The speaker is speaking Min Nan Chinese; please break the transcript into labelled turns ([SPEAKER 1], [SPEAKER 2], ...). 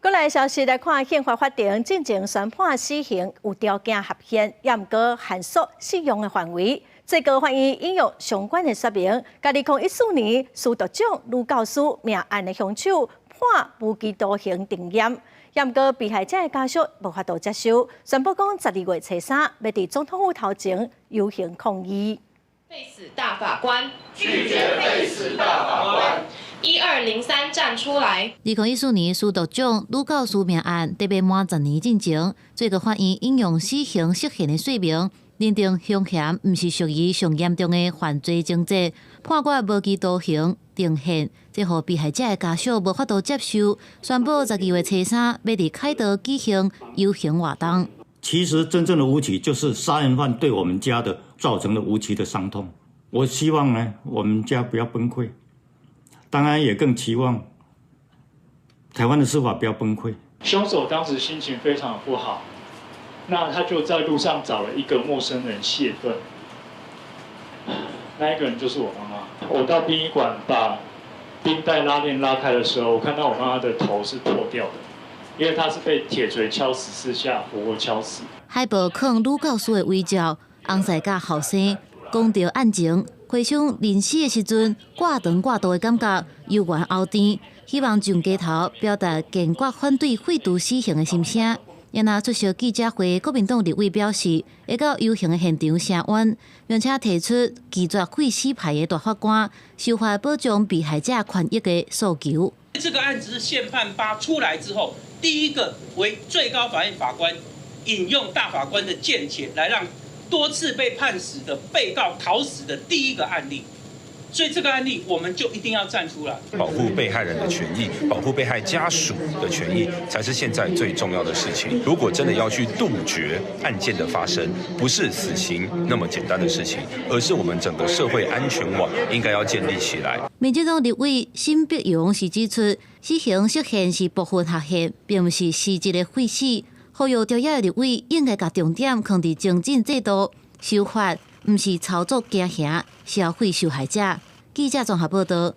[SPEAKER 1] 閣來消息來看，憲法法庭進前宣判死刑有條件合憲，也毋過限縮適用的範圍。最高法院引用相關的說明，共2014年司徒長女教師命案的兇手判無期徒刑定讞，也毋過被害者的家屬無法度接受，宣布講12月初三欲佇總統府頭前遊行抗議。
[SPEAKER 2] 廢死大法官，
[SPEAKER 3] 拒絕廢死大法官。
[SPEAKER 2] 1203站出來。
[SPEAKER 4] 2014年司徒長女教師命案，特別滿10年進前，最高法院引用死刑釋憲的說明，認定兇嫌毋是屬於上嚴重的犯罪情節，判決無期徒刑定讞，這予被害者的家屬無法度接受，宣布12月初三欲佇凱道舉行遊行活動。
[SPEAKER 5] 其實真正的無期就是殺人犯對我們家的造成的無期的傷痛。我希望呢，我們家不要崩潰，當然也更期望台灣的司法不要崩潰。
[SPEAKER 6] 兇手當時心情非常不好，那他就在路上找了一個陌生人洩憤，那一個人就是我媽媽。我到殯儀館把冰袋拉鏈拉開的時候，我看到我媽媽的頭是破掉的。因為他是被鐵錘敲14下，活活敲死。
[SPEAKER 4] 海報囥女教師的遺照，翁婿佮後生講著案情，回想臨死的時陣，掛長掛肚的感覺，猶原喉甜，希望上街頭表達堅決反對廢除死刑的心聲。也若出席記者會，國民黨立委表示，會到遊行的現場聲援，並且提出拒絕廢死牌的大法官修法保障被害者權益的訴求。
[SPEAKER 7] 這個案子是憲判八出來之後，第一個為最高法院法官引用大法官的見解，來讓多次被判死的被告逃死的第一個案例。所以這個案例我們就一定要站出來，
[SPEAKER 8] 保護被害人的權益，保護被害家屬的權益，才是現在最重要的事情。如果真的要去杜絕案件的發生，不是死刑那麼簡單的事情，而是我們整個社會安全網應該要建立起來。
[SPEAKER 4] 民進黨立委沈碧榮是指出，死刑釋憲是部分合憲，並毋是實質的廢死。呼籲朝野的立委應該共重點放佇精進制度、修法，毋是操作驚嚇、消費受害者。記者綜合報道。